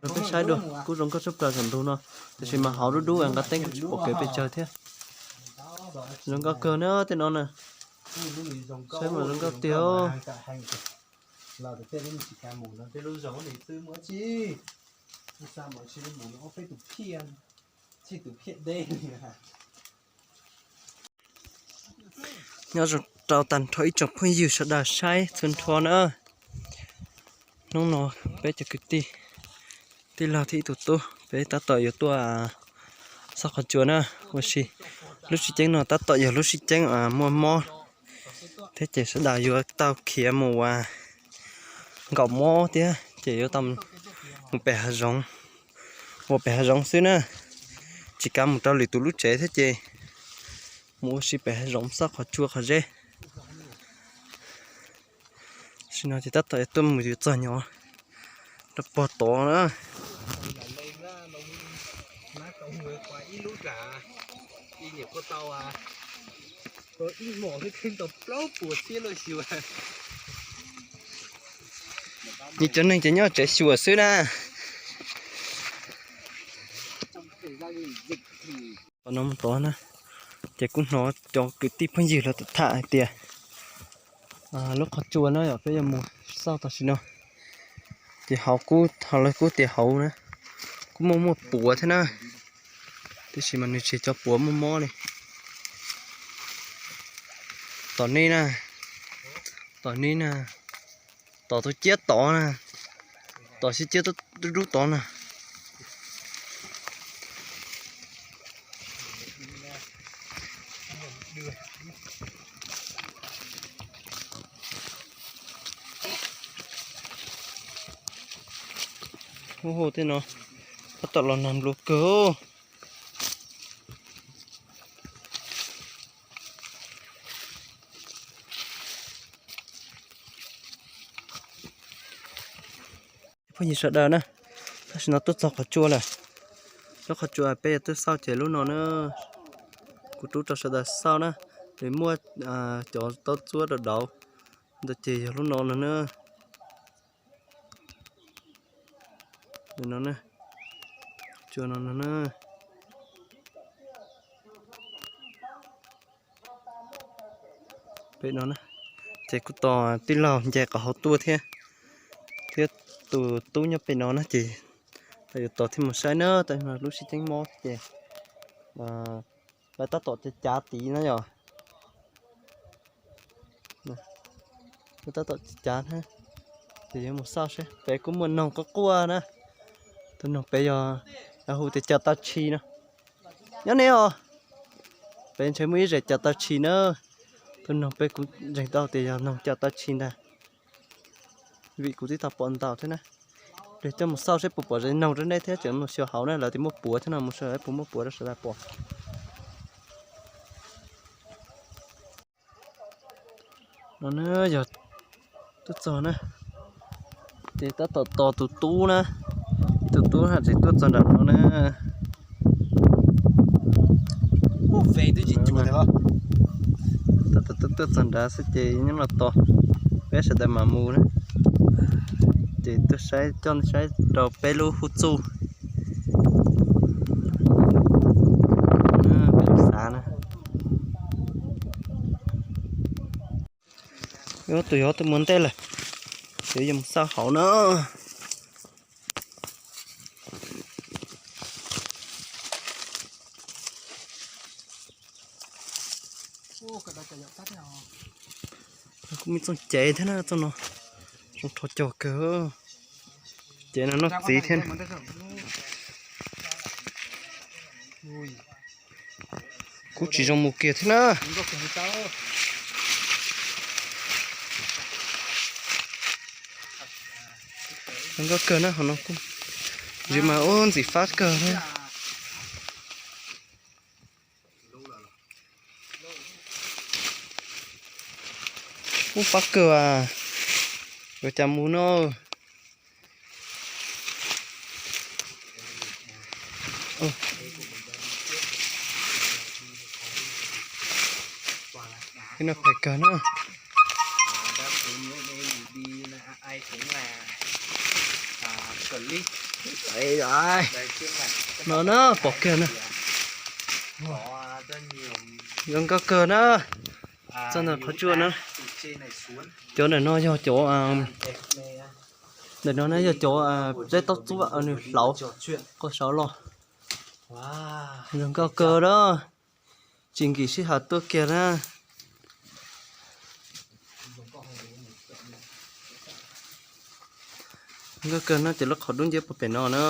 Rau peb saib dua, kuj zoo nkauj tshaj plaws saum ntug no, tiam sis mas hauv dub dub nqa teeb kuj tsis pom kev pes tsawg thiab. Zoo nkauj kawg na tej no na. Saib mas zoo nkauj tiag. Nyob zoo rau tag nrho ib tsoom phooj ywg sawv daws saib txhua nrho na. Hnub no peb cov kwv tij tij laug thiab ib tug tub peb tab tom yuav tuaj xauj qhov tsua na. Ua si lub sib ceeb no tab tom yog lub sib ceeb muaj mob thiab ces sawv daws yuav tau khiav mus ua nkaum mob thiab ces yuav tau mus pem hav zoov, ua pem hav zoov xwb na. Tsis kav mus rau lwm tus lub tsev thiab ces mus ua si pem hav zoov xauj qhov tsua qhov zeb. Tam sim no ces tab tom yuav tuaj mus yuav txog nyob rau pog tod na. Nws cov neeg ces nyob tsev xyuas xwb na. Qhov no mus tod na, ces kuj hnov cov kwv tij phooj ywg lawv tham hais tias lub qhov tsua no yog peb yuav mus xauj tam sim no, ces hauv kuj, hauv lawv kuj tias hauv na kuj muaj muaj puav thiab na, tiam sis mas nws tsis cov puav muaj mob li. Tom nej na, tom nej na, tom tus ciab tod na, tom sib ciab dub dub tod na. Hu hu tej no tab tom los nag npluav kawg. Phooj ywg sawv daws na, tam sim no tuaj txog qhov tsua lawm. Lub qhov tsua peb yuav tuaj xauj ces lub no na, kuv rub rau sawv daws xauj na. Nws muaj cov taub txuab rau dauv ntawd ces yog lub no no na. Tsua no no na. Pem no na, ces kuj tos tij laug nce qhov hauv tuaj thiab, thiab tus tub nyob pem no na ces yuav tos thiaj mus saib na. Tam no lub sib ceeb mob ces lawv tab tom cav cav tid na yom. Lawv tab tom cav cav na, ces yuav mus xauj seb. Pem kuj muaj noog quaj quaj na. Tus noog pem yog lawv hu tias cov tau tshis no. Nyob ne os, pem ntshe muaj ib zes cov tau tshis na. Tus noog pem kuv ntseeg tau tias yog noog cov tau tshis ntag, vim kuv twb tau pom ntau thiab na. Ces coj mus xauj seb puas pom zes noog rau nej thiab tseem mus xyuas hauv na, lawv tias muaj puav thiab no, mus xyuas puas muaj puav rau sawv daws pom. No na yog tuaj txog na, ces tab tom tos tus tub na, tus tub haj tseem tuaj txog nram no na. Tab tom tuaj txog nrad xwb ces nyob no tos peb sawv daws mam mus na. Ces tuaj saib, coj saib rau peb lub hub txuj. Peb xav na, yuav tus yuav tus mus ntej lawm, ces yuav mus xauj hauv na. Kuj muaj txooj cev thiab na, txooj no zoo rho cog kawg. Cev no noj txiv thiab. Kuj tsis zoo mus kiag thiab na. Zoo nkauj kawg na, hauv no kuj ntsis mas ub ntxim fab kawg thiab. Ub fab kawg as, yuav cas mus no. Peb no phem kawg na. No na, pom kiag na. Zoo nkauj kawg na. Txog ntawm qhov tsua na. Cov ntawm no yog cov, ntawm no na yog cov zeb taub txuab nws hlauv qhov saud los. Zoo nkauj kawg na. Tsis nkim sij hawm tuaj kiag na. Nkauj kawg no ces lub qhov dub nciab puag pem no na.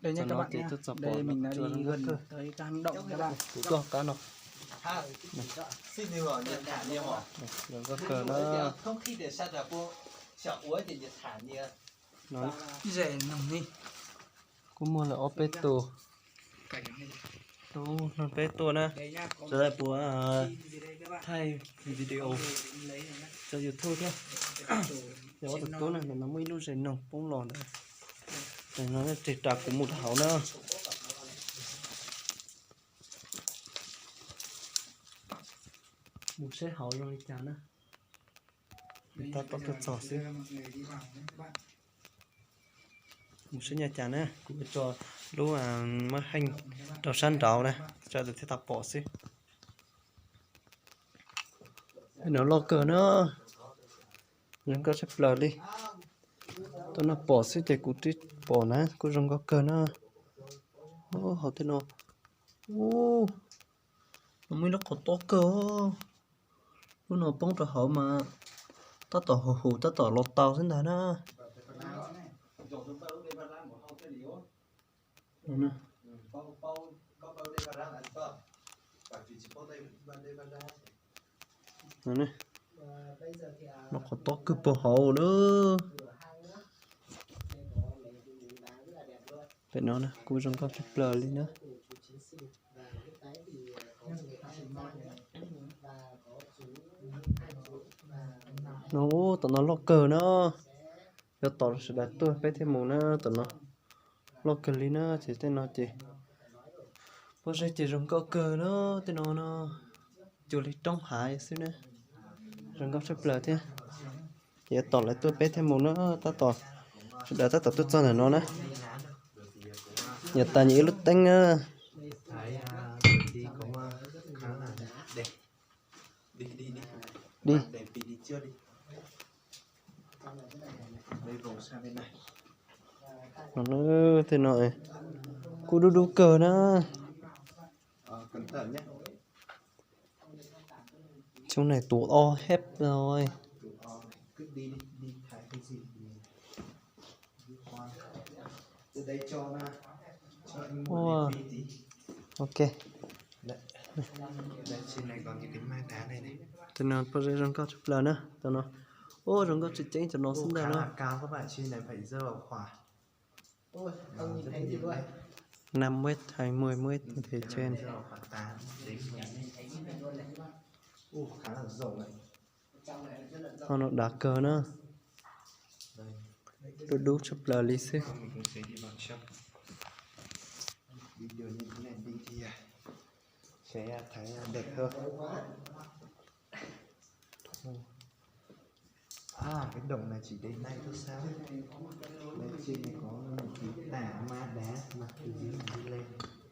Đây nhé các bạn nhé. Đây mình đã đi gần tới cái hang động các bạn. Kuv tuaj qab no. Zoo nkauj kawg na. Rẻ nồng đi. Kuj muaj lawm ob peb tus. Tub nrog peb tuaj na, sawv daws puas thaij video rau YouTube thiab. Yog ob tug tub na, ntawm no muaj ib lub zes noog poob los ntawd. Ntawm no tseg ras kuv mus rau hauv na. Mus saib hauv zoo li cas na. Tab tom tuaj txog xwb. Mus saib nyob cas na, kuv tso lub mab heej rau sab nraud na, sawv daws thiaj tau pom xwb. Pem no loj kawg na, zoo nkauj tshaj plaws li. Tuaj no pom xwb ces kuv twb pom na, kuj zoo nkauj kawg na. Hauv tej no, ub, no muaj ib lub qhov tob kawg. Lub no poob rau hauv mas tab tom huv huv tab tom los tau xwb ntag na. No qhov tob kawg puag hauv na. Pem no na kuj zoo nkauj tshaj plaws li na. No, tom no loj kawg na. Yuav tos sawv daws tuaj peb thiaj mus na, tom no loj kawg li na, ces tej no ces pob zeb ces zoo nkauj kawg na, tej no no cuag li roob hav xwb na, zoo nkauj tshaj plaws thiab. Ces yuav tos lawv tuaj peb thiaj mus na, tab tom sawv daws tab tom tuaj txog ntawm no na. Yuav tas nyias ib lub teeb na. Di. Tej no kuj dub dub kawg na. Xyoo no tuaj ob hep no. Ok. Tus no pob zeb zoo nkauj tshaj plaws na, tus no. Ub, zoo nkauj tseem ceeb cov no xwb ntag na. Năm mét hay mười mét thì trên. Ho no dav kawg na. Dub dub tshaj plaws li xwb.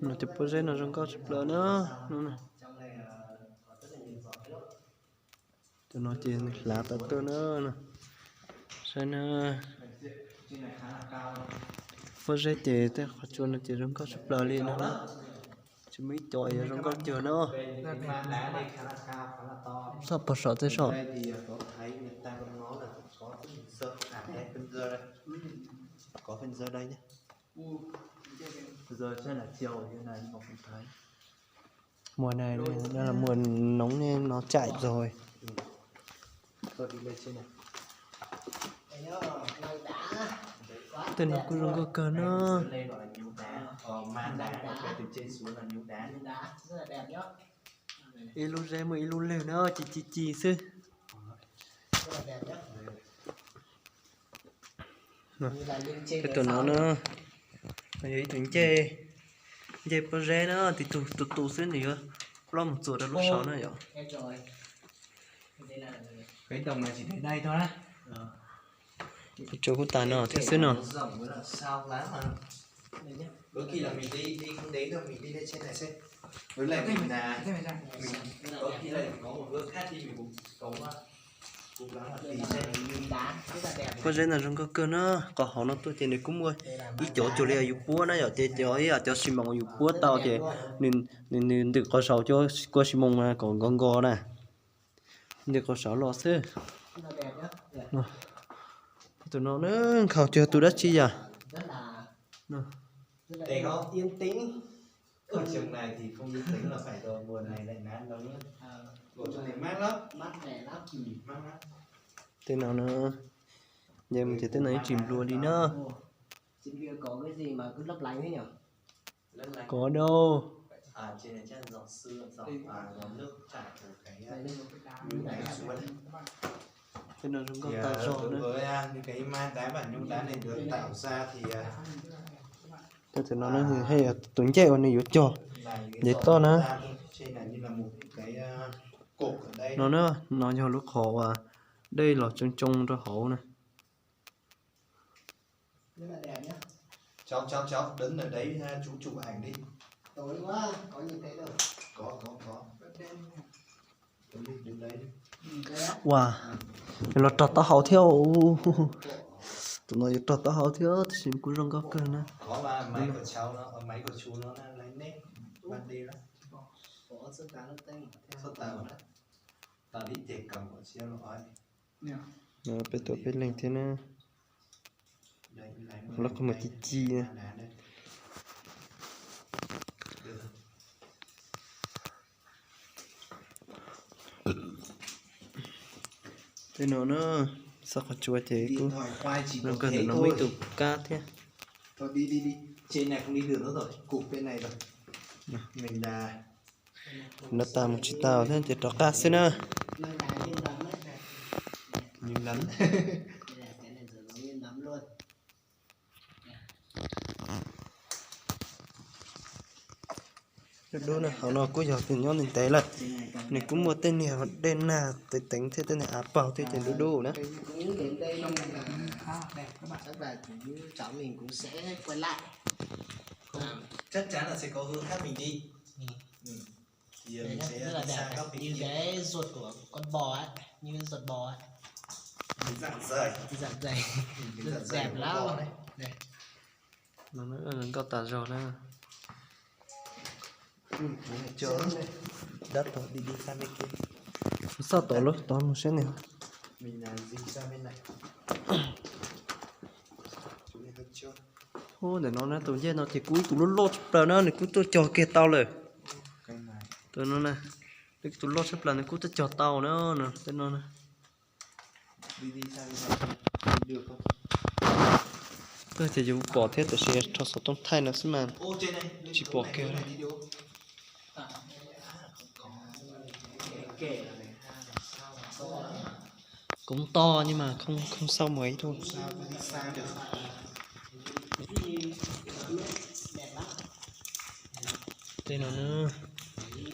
No cov pob zeb no zoo nkauj tshaj plaws na. Cov no ces nws hlav tau tuaj na. Saib na. Pob zeb ces tej qhov tsua no ces zoo nkauj tshaj plaws li no na. Tsis muaj ib co yuav zoo nkauj cuag no. Txhob pog saum tej saum. Mùa này nó là mùa nóng nên nó chạy rồi. Tej no kuj zoo nkauj kawg na. Ib lub zeb muaj ib lub lwg na, ci ci ci xwb. Peb tus no na, yog ib tug ncej, ncej pob zeb na, tib tug tu tu xwb nws yuav plob mus txuas rau lub saud na yom. Cánh đồng này chỉ để đây thôi á. Tsuas kuj tas no thiab xwb no. Pob zeb no zoo nkauj kawg na, qhov hauv no tuaj ces nws kuj muaj ib cov cuag li yus puab na yom, ces cov ib yam cov xi moos yus puab tau ces nws ntws qhov saud cov kua xi moos mas kom nkos nkos na. Ntws qhov saud los xwb. Tus no na, nkhaus cuag tus dab tsi yom? Tej no na, nce mus ces tej no yeej tsis nplua li na. Kov dau. Tej no zoo nkauj tas zog na. Tej no na, haj yam tus ncej uas nws yuav cog nce toj na. No na, no yog lub qhov uas dej los tsoo tsoo rau hauv na. Ua, yuav los rau taub hau thiab. Tus no yuav rau taub hau thiab, tab sis kuj zoo nkauj kawg na. Peb tuaj peb leeg thiab na. Lub qhov muag ci ci na. Tej no na, xauv qhov tsua ces kuj zoo kawg, ntawm no muaj ib tug kab thiab. No tas mus tsis tau thiab ces rov qab xwb na. Dub dub na, hauv no kuj yog tias nyob ntev ntev lawm, nws kuj muaj tej niag dej nag teev teev thiab tej niag av paug thiab ces dub dub na. Nkauj tas zog na. Dab tod, xauj tod lawm, tod mus saib ne. Ub, ntawm no na, tus ncej no ces kuj ib tus loj loj tshaj plaws na, nws kuj tuaj cog kiag tau lawm. Tus no na, tus loj tshaj plaws nws kuj tuaj cog tau na, tej no na. Ces yus pom thiab tiam sis rho xov tooj thaij no xwb mas tsis pom kiag. Cũng to nhưng mà không không sâu mấy thôi. Tej no,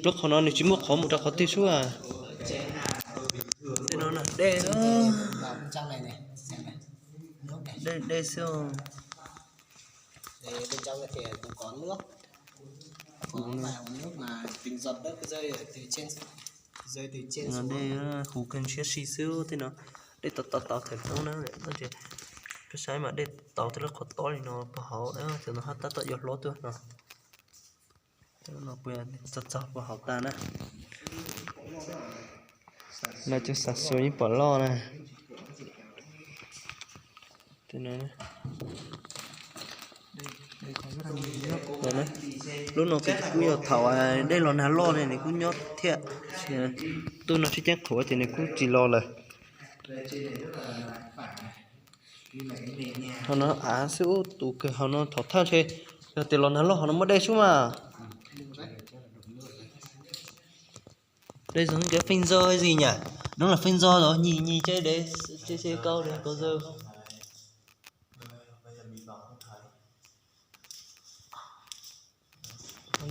lub qhov no nws tsis muaj qhov mus rau qhov twg sub a. Tej no dej, dej dej xwb. Dej huv kawg siab si xwb tej no. Dej tau tau tau thaum ub na, peb saib mas dej tau tej lub qhov tob li no puag hauv na, cov no haj tab tom yuav hlob tuaj no. Txog txog puag hauv tas na. No cov xav xuas yeej pom loj na. Lub no ces kuj yog thaum dej los nag loj ne nws kuj nyob thiab. Tus no tsis ceeb qhuav ces nws kuj tsis los lawm. Hauv no av xwb, ub, tus kawg hauv no thaum thaj ntshe yog tias los nag loj hauv no muaj dej sub mas. Đây giống cái phanh dơ hay gì nhỉ? Đúng là phanh dơ rồi, nhìn nhìn trên đấy, trên xe câu đấy có dơ không?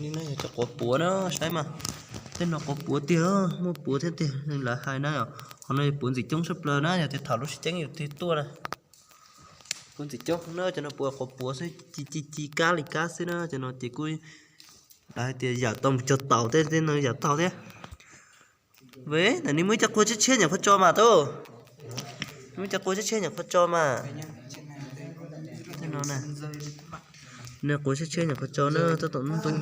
Li no yog cov quav puav na, saib mas. Tej no quav puav tiag, muaj puav thiab tiag, lawv hais na yom. No puav ntxim coob tshaj plaws na, yog tias thaum lub sib ceeb yus thiaj tuaj na. Puav ntxim coob na, cov no puav qhuav puav xwb, ci ci ci kab li kab xwb na, cov no ces kuj lawv hais tias yam tau mus cog taus tej tej no yam tau thiab. Ve, ntawm no muaj ib co qua tshiab tshiab nyuam qhuav tso mas tub. Muaj ib co qua tshiab tshiab nyuam qhuav tso mas. Tej no na, nws qua tshiab tshiab nyuam qhuav tso na, tab tom ntub.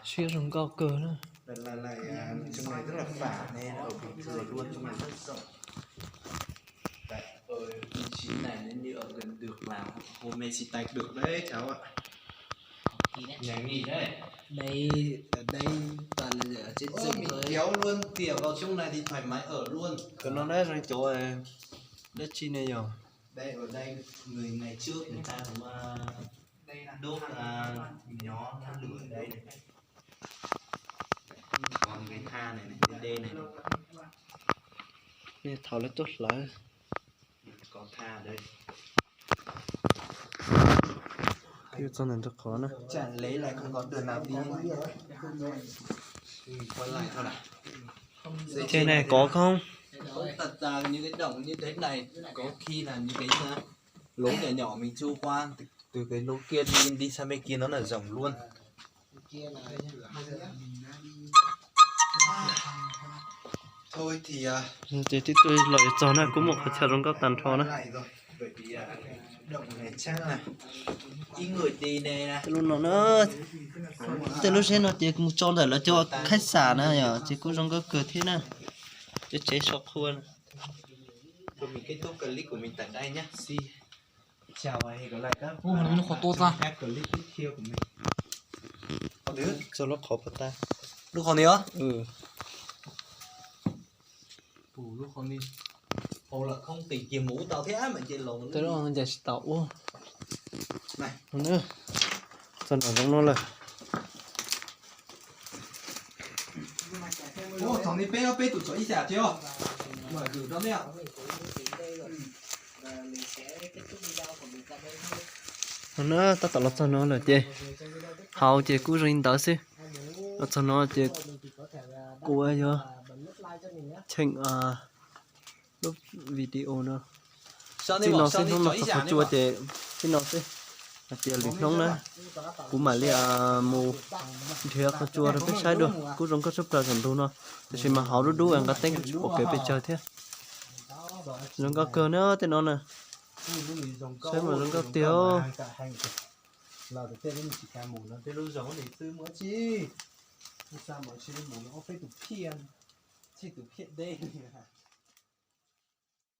Siab zoo nkauj kawg na. Cov no na zoo cov dab tsi ne yog? Thaum lawv tuaj hlawv. Txog ntawm qhov na. Ces ne kov khoob. Ces twb tuaj los yuav txog na, kuj muaj qhov chaw zoo nkauj tag nrho na. Tej lub no na, tej lub seb no ces mus tso ntawm lawv cov khaib xam na yom, ces kuj zoo nkauj kawg thiab na. Cov tsev so qhua na. Txog lub qhov puas tag? Lub qhov ni os. Tej lub no ncaim tsis tau ua. Txog nram zoov no lawm. Thaum ni peb peb tus txom ib xyam thiab. No na, tab tom los txog no lawm ces hauv ces kuj zoo li ntawd xwb. Los txog no ces kuv yuav cheem lub video no txij no xwb, hnub no txog qhov tsua ces txij no xwb. Hais tias lwm hnub na kuv mam li mus nrhiav qhov tsua rau peb saib dua. Kuj zoo nkauj tshaj plaws saum ntug no, tiam sis mas hauv dub dub nqa teeb kuj tsis pom kev pes tsawg thiab. Zoo nkauj kawg na tej no na. Saib mas zoo nkauj tiag. Los tias tej lub tsis kam mus no tej lub zoo li xwb muaj tsi. Mus no peb tus phiaj, txij tus phiaj deb li.